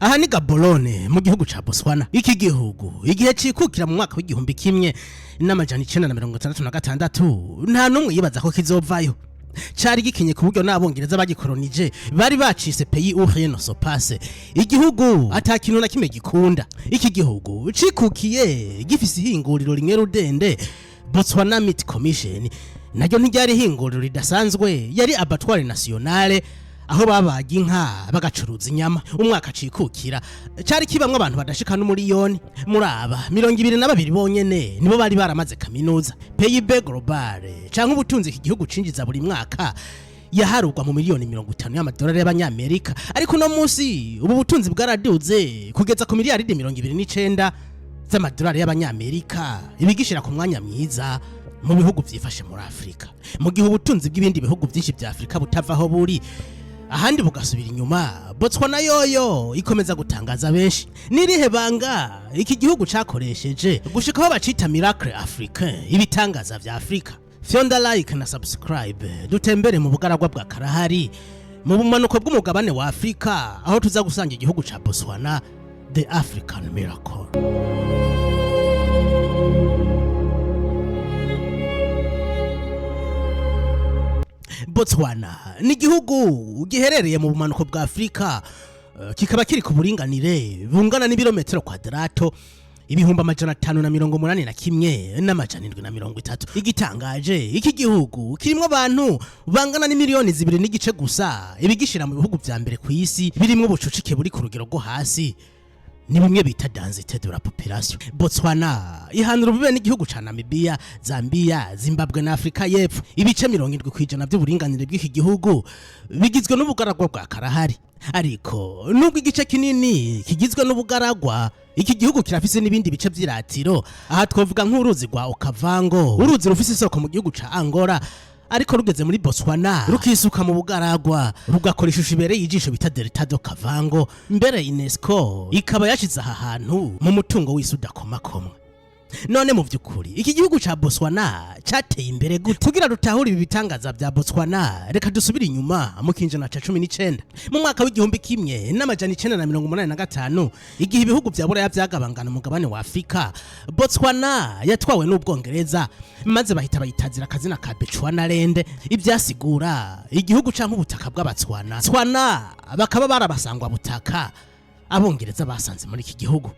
Aha ni Gaborone mu gihugu ca Botswana. Iki gihugu igihe cikukira mu mwaka w'1966, nta n'umwe yibaza ko kizovayo. Cari gikenye ku buryo n'Abongereza bagikoronije bari bacise "pays où rien ne se passe", igihugu ata kintu na kimwe gikunda. Iki gihugu cikukiye gifise ihinguriro rimwe rudende, Botswana Meat Commission. Naryo ntiryari ihinguriro ridasanzwe, yari abattoir nationale, aho babaga inka bagacuruza inyama. Umwaka cikukira cari kibamwo abantu badashika n'umuriyoni. Muri aba, 22 bonyene nibo bari baramaze kaminuza. PIB global, canke ubutunzi iki gihugu cinjiza buri mwaka, yaharurwa mu miliyoni 50 y'amadolari y'Abanyamerika, ariko uno munsi ubu butunzi bwaraduze kugeza ku miliyaridi 29 z'amadolari y'Abanyamerika, ibigishira ku mwanya mwiza mu bihugu vyifashe muri Afurika. Mu gihe ubutunzi bw'ibindi bihugu vyinshi vya Afurika butavaho buri, ahandi bugasubira inyuma, Botswana yoyo ikomeza gutangaza benshi. Nirihe banga iki gihugu cakoresheje gushika aho bacita "miracle africain", ibitangaza vya Afurika? Fyonda like na subscribe, dutembere mu bugaragwa bwa Karahari, mu bumanuko bw'umugabane wa Afurika, aho tuza gusanga igihugu ca Botswana, the African miracle. Botswana ni igihugu giherereye mu bumanuko bwa Afurika, kikaba kiri ku buringanire bungana n'ibirometero kwadrato 581,730. Igitangaje, iki gihugu kirimwo abantu bangana n'imiliyoni 2.5 gusa, ibigishira mu bihugu vya mbere ku isi birimwo ubucucike buri ku rugero rwo hasi, ni bimwe bita densité de la population. Botswana ihana urubibe n'igihugu ca Namibia, Zambia, Zimbabwe na Afrika y'Epfo. Ibice 70% by'uburinganire bw'iki gihugu bigizwe n'ubugaragwa bwa Karahari. Ariko nubwo igice kinini kigizwe n'ubugaragwa, iki gihugu kirafise n'ibindi bice vy'iratiro. Aha twovuga nk'uruzi rwa Okavango, uruzi rufise isoko mu gihugu ca Angola, ariko rugeze muri Botswana rukisuka mu bugaragwa, rugakora ishusho ibereye ijisho bita Delta do Kavango. Mbere UNESCO ikaba yashize aha hantu mu mutungo w'isi udakomakomwa. None mu by'ukuri iki gihugu ca Botswana cateye imbere gute? Kugira dutahure ibi bitangaza bya Botswana, reka dusubire inyuma mu kinjana ca 19, mu mwaka w'1985, igihe ibihugu vya Buraya vyagabangana umugabane wa Afurika. Botswana yatwawe n'Ubwongereza, maze bahita bayitazira akazina ka Bechuanaland, ibyasigura igihugu canke ubutaka bw'Abatswana. Tswana bakaba barabasangwa butaka Abongereza basanze muri iki gihugu.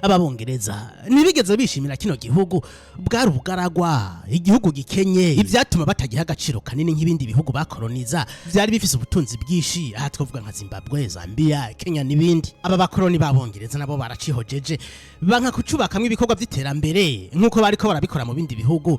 Ababongereza ntibigeze bishimira kino gihugu, bwari ubugaragwa, igihugu gikenye, ivyatuma batagiha agaciro kanini nk'ibindi bihugu bakoroniza vyari bifise ubutunzi bwinshi. Aha twavuga nka Zimbabwe, Zambia, Kenya n'ibindi. Aba bakoroni b'Abongereza nabo baracihojeje, banka kucubakamwo ibikorwa vy'iterambere nk'uko bariko barabikora mu bindi bihugu,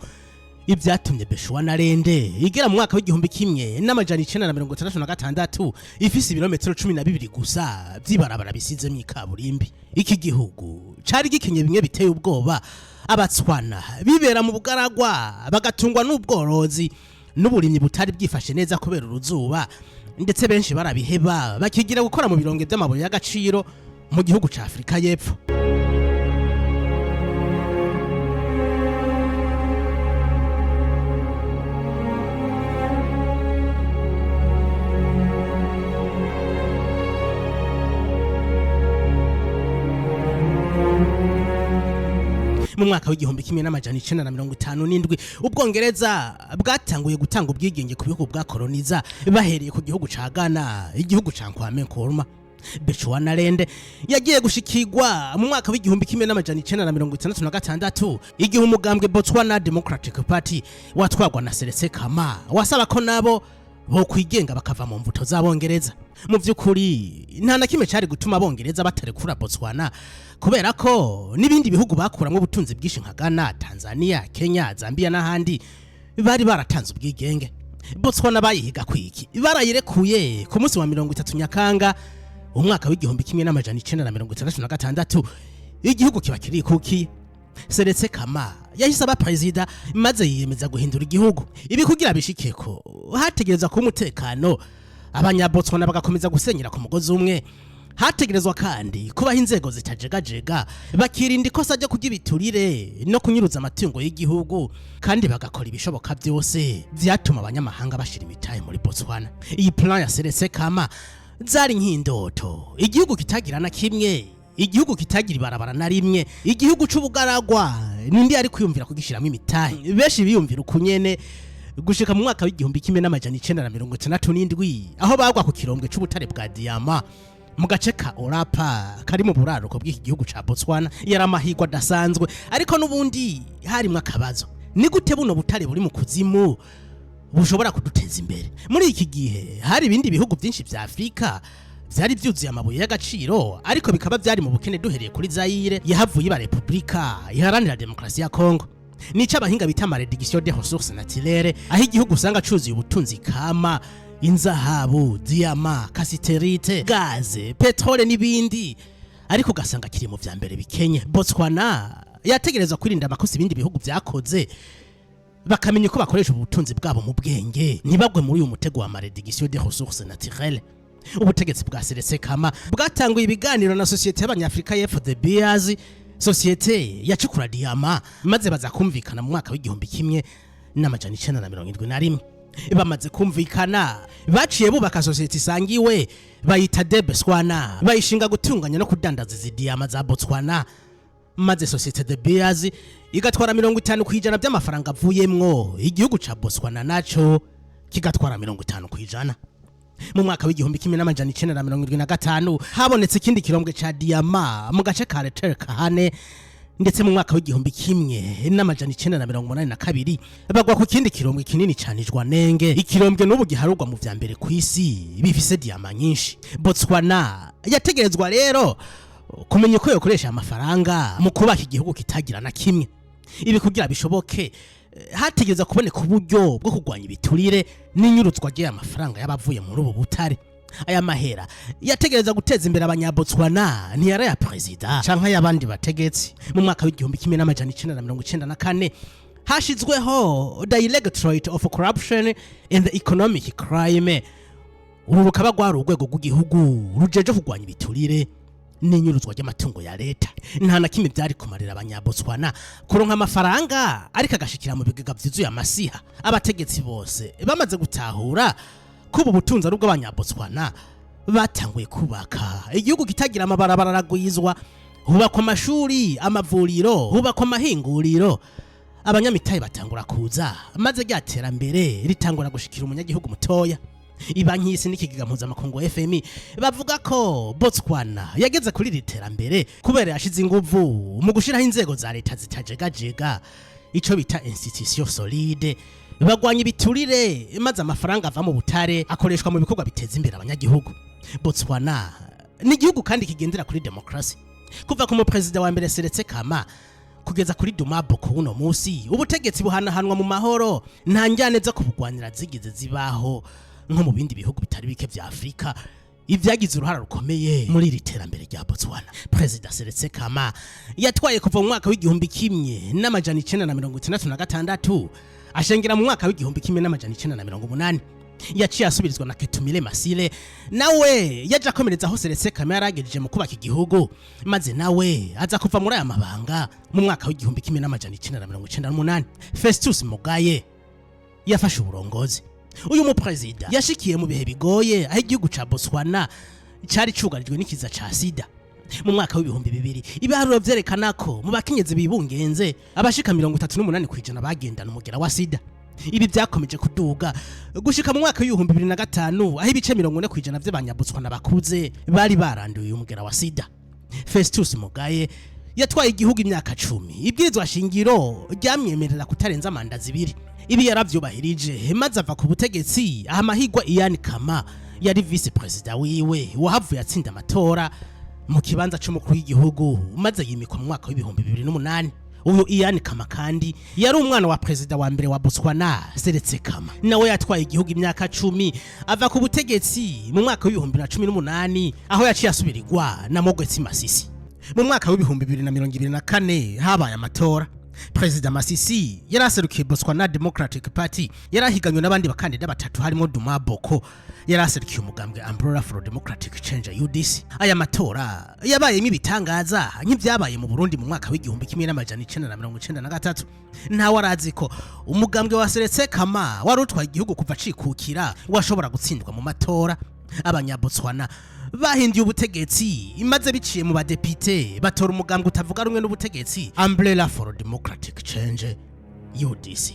ibyatumye Bechuanaland igera mu mwaka w'1966 ifise ibirometero 12 gusa vy'ibarabara bisizemwo ikaburimbi. Iki gihugu cari gikenye bimwe biteye ubwoba. Abatswana bibera mu bugaragwa, bagatungwa n'ubworozi n'uburimyi butari bwifashe neza kubera uruzuba, ndetse benshi barabiheba bakigira gukora mu bironge vy'amabuye y'agaciro mu gihugu ca Afurika y'Epfo. Mu mwaka w'1957, Ubwongereza bwatanguye gutanga ubwigenge ku bihugu bwakoroniza, bahereye ku gihugu ca Ghana, igihugu ca Kwame Nkrumah. Bechuanaland yagiye gushikirwa mu mwaka w'1966, igihe umugambwe Botswana Democratic Party watwagwa na Seretse Khama wasaba ko nabo bo kwigenga, bakava mu mvuto z'Abongereza. Mu by'ukuri nta na kimwe cyari gutuma Abongereza batarekura Botswana, kubera ko n'ibindi bihugu bakuramwo ubutunzi bwinshi nka Ghana, Tanzania, Kenya, Zambia n'ahandi bari baratanze ubwigenge. Botswana bayihiga kwiki? Barayirekuye ku munsi wa 30 Nyakanga umwaka w'1966, igihugu kiba kirikukiye. Seretse Khama yahise aba perezida, maze yiyemeza guhindura igihugu. Ibi kugira bishikeko, hategerezwa kuba umutekano, Abanyabotswana bagakomeza gusenyera ku mugozi umwe. Hategerezwa kandi kubaho inzego zitajegajega, bakirinda ikosa ryo kurya ibiturire no kunyuruza amatungo y'igihugu, kandi bagakora ibishoboka byose vyatuma abanyamahanga bashira imitahe muri Botswana. Iyi plan ya Seretse Khama Zari nk'indoto. Igihugu kitagira na kimwe, igihugu kitagira ibarabara na rimwe, igihugu c'ubugaragwa, ninde yari kwiyumvira kugishiramo imitahe? Benshi biyumvira ukunyene gushika mu mwaka w'1967, aho bagwa ku kirombwe c'ubutare bwa diyama mu gace ka Orapa kari mu buraruko bw'iki gihugu ca Botswana. Yari amahirwe adasanzwe, ariko n'ubundi harimwo akabazo: ni gute buno butare buri mu kuzimu bushobora kuduteza imbere? Muri iki gihe hari ibindi bihugu byinshi vya Afurika vyari vyuzuye amabuye y'agaciro, ariko bikaba vyari mu bukene, duhereye kuri Zaire yahavuye iba Repubulika Iharanira Demokarasi ya Kongo. Nico abahinga bita malédiction des ressources naturelles, aho igihugu usanga cuzuye ubutunzi kama, inzahabu, diyama, cassitérite, gaz, pétrole n'ibindi, ariko ugasanga kiri mu vya mbere bikenye. Botswana yategerezwa kwirinda amakosa ibindi bihugu vyakoze, bakamenya uko bakoresha ubutunzi bwabo mu bwenge, ntibagwe muri uyu mutego wa malédiction des ressources naturelles. Ubutegetsi bwa Seretse Kama bwatanguye ibiganiro na sosiyete y'Abanyafrika y'Epfo De Beers, sosiyete yacukura diyama, maze baza kumvikana mu mwaka w'1971. Bamaze kumvikana, baciye bubaka sosiyete isangiwe, bayita Debswana, bayishinga gutunganya no kudandaza izi diyama za Botswana, maze sosiyete De Beers igatwara 50% by'amafaranga avuyemwo, igihugu ca Botswana naco kigatwara 50%. Mu mwaka w'1975 habonetse ikindi kirombwe ca diyama mu gace ka Letlhakane, ndetse mu mwaka w'1982 bagwa ku kindi kirombwe kinini cyane, Jwaneng, ikirombwe n'ubu giharurwa mu vya mbere ku isi bifise diyama nyinshi. Botswana yategerezwa rero kumenya uko yokoresha amafaranga mu kubaka igihugu kitagira na kimwe. Ibi kugira bishoboke, hategereza kuboneka uburyo bwo kurwanya ibiturire n'inyuruzwa ry'aya mafaranga y'abavuye muri ubu butare. Aya mahera yategereza guteza imbere Abanyabotswana, ntiyari aya perezida canke ay'abandi bategetsi. Mu mwaka w'1994 hashizweho Directorate of Corruption and Economic Crime. Uru rukaba rwari urwego rw'igihugu rujeje kurwanya ibiturire n'inyuruzwa ry'amatungo ya leta. Nta na kimwe byari kumarira Abanyabotswana kuronka amafaranga ariko agashikira mu bigega vyuzuye amasiha. Abategetsi bose bamaze gutahura ko ubu butunzi ari ubw'Abanyabotswana, batanguye kubaka igihugu kitagira amabarabara aragwizwa, hubakwa amashuri, amavuriro, hubakwa amahinguriro, abanyamitahe batangura kuza, maze rya terambere ritangura gushikira umunyagihugu mutoya. Ibanki y'Isi n'Ikigega Mpuzamakungu FMI bavuga ko Botswana yageze kuri iri terambere kubera yashize inguvu mu gushiraho inzego za leta zitajegajega, ico bita institution solide, bagwanya ibiturire, maze amafaranga ava mu butare akoreshwa mu bikorwa biteza imbere abanyagihugu. Botswana ni igihugu kandi kigendera kuri demokrasi. Kuva ku muperezida wa mbere Seretse Kama kugeza kuri Duma Boko uno musi, ubutegetsi buhanahanwa mu mahoro, nta njyane zo kubugwanira zigeze zibaho nko mu bindi bihugu bitari bike vya Afurika. Ibyagize uruhara rukomeye muri iri terambere rya Botswana. Perezida Seretse Kama yatwaye kuva mu mwaka w'1966 ashengera mu mwaka w'1980. Yaciye asubirizwa na Ketumile Masire, nawe yaje akomereza aho Seretse Kama yaragejeje mu kubaka igihugu, maze nawe aza kuva muri aya mabanga mu mwaka w'1998. Festus Mogae yafashe uburongozi. Uyu muperezida yashikiye mu bihe bigoye, aho igihugu ca Botswana cari cugarijwe n'ikiza ca sida. Mu mwaka w'2000 ibiharuro vyerekana ko mu bakenyezi bibungenze, abashika 38% bagendana umugera wa sida. Ibi vyakomeje kuduga gushika mu mwaka w'2005, aho ibice 40% vy'Abanyabotswana bakuze bari baranduye umugera wa sida. Festus Mogae yatwaye igihugu imyaka 10. Ibwirizwa shingiro ryamwemerera kutarenza manda zibiri. Ibi yaravyubahirije, maze ava ku butegetsi aha amahigwa Ian Khama, yari vice perezida wiwe, wahavuye atsinda amatora mu kibanza c'umukuru w'igihugu, maze yimikwa mu mwaka w'2008. Uyu Ian Khama kandi yari umwana wa perezida wa mbere wa Botswana, Seretse Khama. Nawe yatwaye igihugu imyaka 10, ava ku butegetsi mu mwaka w'2018, aho yaciye asubirirwa na Mokgweetsi Masisi. Mu mwaka w'2024 habaye amatora. Perezida Masisi yari aserukiye Botswana Democratic Party, yari ahiganywe n'abandi bakandida batatu, harimo Duma Boko yari aserukiye umugambwe Umbrella for Democratic Change, UDC. Aya matora yabayemo ibitangaza nk'ibyabaye mu Burundi mu mwaka w'1993. Ntawe arazi ko umugambwe wa Seretse Khama wari utwaye igihugu kuva acikukira washobora gutsindwa mu matora. Abanyabotswana bahinduye ubutegetsi, imaze biciye mu badepite batora umugambwe utavuga rumwe n'ubutegetsi, Umbrella for Democratic Change, UDC.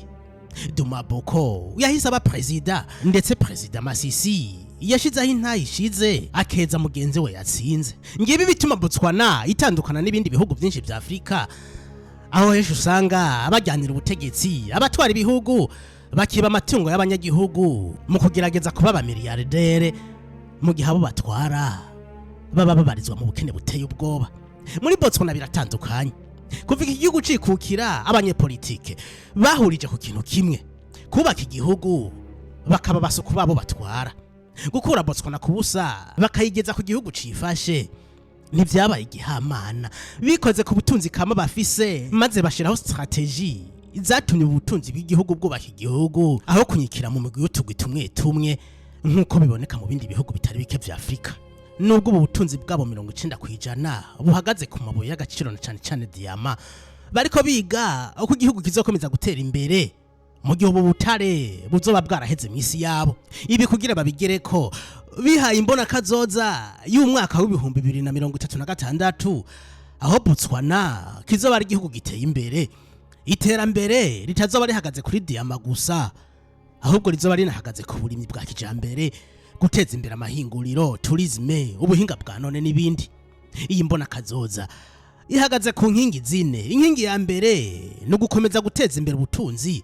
Duma Boko yahise aba perezida, ndetse Perezida Masisi yashizeho intayi ishize akeza mugenzi we yatsinze. Ngibi bituma Botswana itandukana n'ibindi bihugu byinshi vya Afurika, aho henshi usanga bajyanira ubutegetsi, abatwara ibihugu bakiba amatungo y'abanyagihugu mu kugerageza kuba abamiliyardere, mu gihe abo batwara baba babarizwa mu bukene buteye ubwoba. Muri Botswana biratandukanye. Kuva iki gihugu cikukira, abanyepolitike bahurije ku kintu kimwe: kubaka igihugu, bakaba basuku babo batwara. Gukura Botswana ku busa bakayigeza ku gihugu cifashe ntibyabaye igihamana. Bikoze ku butunzi kama bafise, maze bashiraho stratégie zatumye ubutunzi bw'igihugu bwubaka igihugu, aho kunyikira mu migwi y'utugwi tumwe tumwe nk'uko biboneka mu bindi bihugu bitari bike vya Afurika. Nubwo ubu butunzi bwabo 90% buhagaze ku mabuye y'agaciro na cane cane diyama, bariko biga uko igihugu kizokomeza gutera imbere mu gihe ubu butare buzoba bwaraheze mu isi yabo. Ibi kugira babigereko, bihaye imbona kazoza y'umwaka w'2036, aho Botswana kizoba ari igihugu giteye imbere. Iterambere ritazoba rihagaze kuri diyama gusa, ahubwo rizoba rinahagaze ku burimyi bwa kijambere, guteza imbere amahinguriro, tourisme, ubuhinga bwa none n'ibindi. Iyi mbona kazoza ihagaze ku nkingi zine. Inkingi ya mbere ni ugukomeza guteza imbere ubutunzi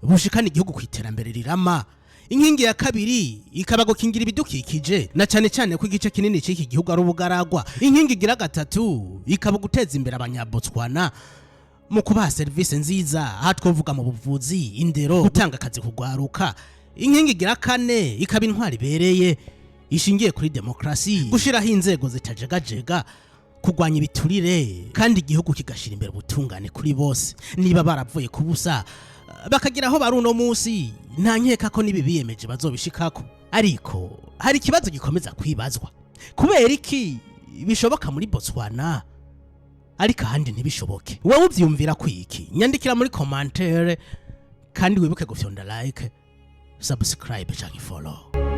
bushikana igihugu ku iterambere rirama. Inkingi ya kabiri ikaba gukingira ibidukikije, na cyane cyane ko igice kinini cy'iki gihugu ari ubugaragwa. Inkingi igira gatatu ikaba guteza imbere Abanyabotswana mu kubaha serivisi nziza, aha twavuga mu buvuzi, indero, gutanga akazi, kugwaruka. Inkingi igira kane ikaba intwari ibereye ishingiye kuri demokarasi, gushiraho inzego zitajegajega, kurwanya ibiturire, kandi igihugu kigashira imbere ubutungane kuri bose. Niba baravuye ku busa bakagira aho bari uno munsi, nta nkeka ko nibi biyemeje bazobishikako. Ariko hari ikibazo gikomeza kwibazwa: kubera iki bishoboka muri Botswana ariko ahandi ntibishoboke? Wowe uvyumvira kwiki? Nyandikira muri commentaire, kandi wibuke gufyonda like, subscribe canke follow.